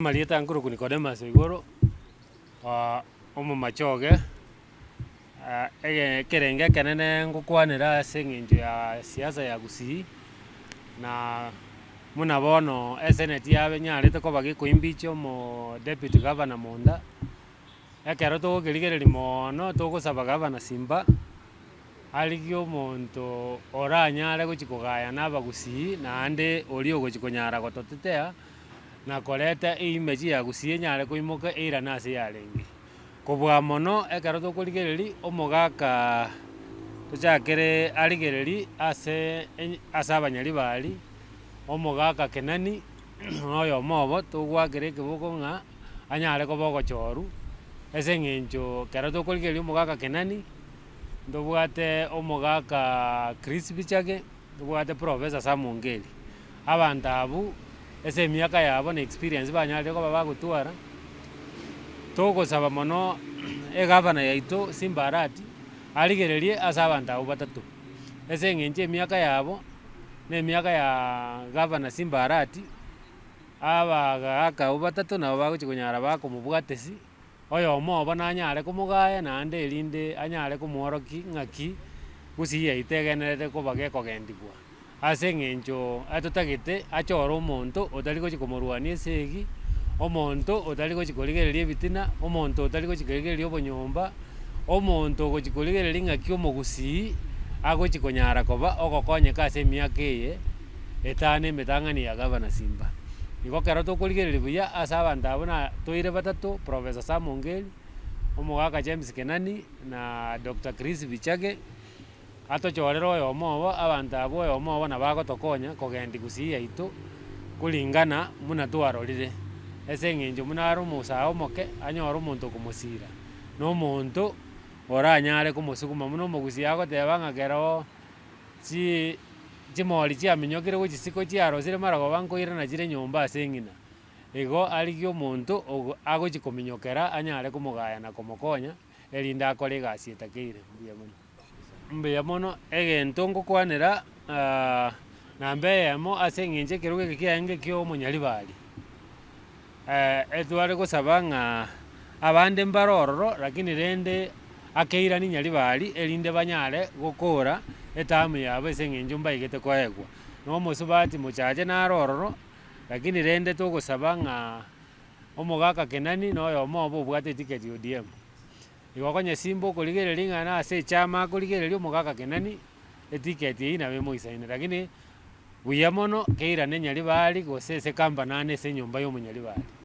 Amarieta nkorokwa Nicodemus Oigoro, omomachoge, ege ekerengo ekenene ngokwanera ase eng'encho ya siasa ya gusii, na buna bono eseneti yabo enyarete koba gekoimbicha omo deputy governor monda, ekero togokerigereria moono togosaba gavana Simba, arigie omonto oranyare gochia kogaya na abagusii naende oria ogochia konyara gototetea. na koreta eimage ya gusii enyare koimoka eirane ase yarenge. Kobua mono ekero tokorigereria omogaka tochakere arigereria ase ase abanyaribari, omogaka Kenani na oyomo obo togoakera ekeboko ng'a anyare koba ogochorwa, ase eng'encho ekero tokorigereria omogaka Kenani, ntobwate omogaka Chris Bichage, ntobwate Professor Sam Ongeri. Abanto abwo ase emiaka yabo na experience banyarire koba bagotwara, togosaba mono egavana yaito Simba Arati, arigererie ase abanto abwo batato, ase eng'encho emiaka yabo, na emiaka yaaa gavana Simba Arati, abagaaka abwo batato nabo bagochi konyara bakomobwatesi. Oyomo obo nanyare komogaya naende erinde anyare komworokia ng'aki gusii yaito egendererete koba gekogendigwa. Ase eng'encho atotagete achore omonto otari gochia komorwania esegi, omonto otari gochia korigereria ebitina, omonto otari gochia korigereria obonyomba, omonto ogochia korigereria ng'aki omogusii agochia konyara koba ogokonyeka ase emiaka eye. Etano emetang'ani ya gavana Simba. Igo ekero tokorigereria buya ase abanto abwo na toire batato, Professor Sam Ongeri, omogaka James Kenani, na Doctor Chris Bichage, atochorere oyomo obo, abanto abwo oyomo obo nabo agotokonya kogendia gusii yaito, kulingana buna twarorire, ase eng'encho buna are omosae omoke, anyore omonto okomosira, na omonto oranyare komosuguma buna omogusii agoteba ng'a keroo. Chii chimori chiaminyokire gochia isiko chiarosire marogoba nkoirana chire nyomba ase eng'ina. Igo arigie omonto ogo agochia kominyokera anyare komogaya na komokonya, erinde akore egasi etakeire, mbuya mono. Mbuya mono, egento ngokwanera namba eyemo ase eng'encho ekerogo eke kiaye kia omonyaribari. Etware gosaba ng'a abande mbare ororo lakini rende akeirani nyaribari erinde banyare gokora etamu yabo ase eng'encho mbaigete koegwa. Na omosubati mochache naro ororo, lakini rende togosaba ng'a omogaka Kenani na oyomo obo obwate eticket ya ODM. Igo konye simba okorigereria ng'a nase echama akorigereria omogaka Kenani, eticket eywo nabo emoisaine lakini. Buya mono keirane nyaribari gose ase ekambanani ase enyomba y'omonyaribari.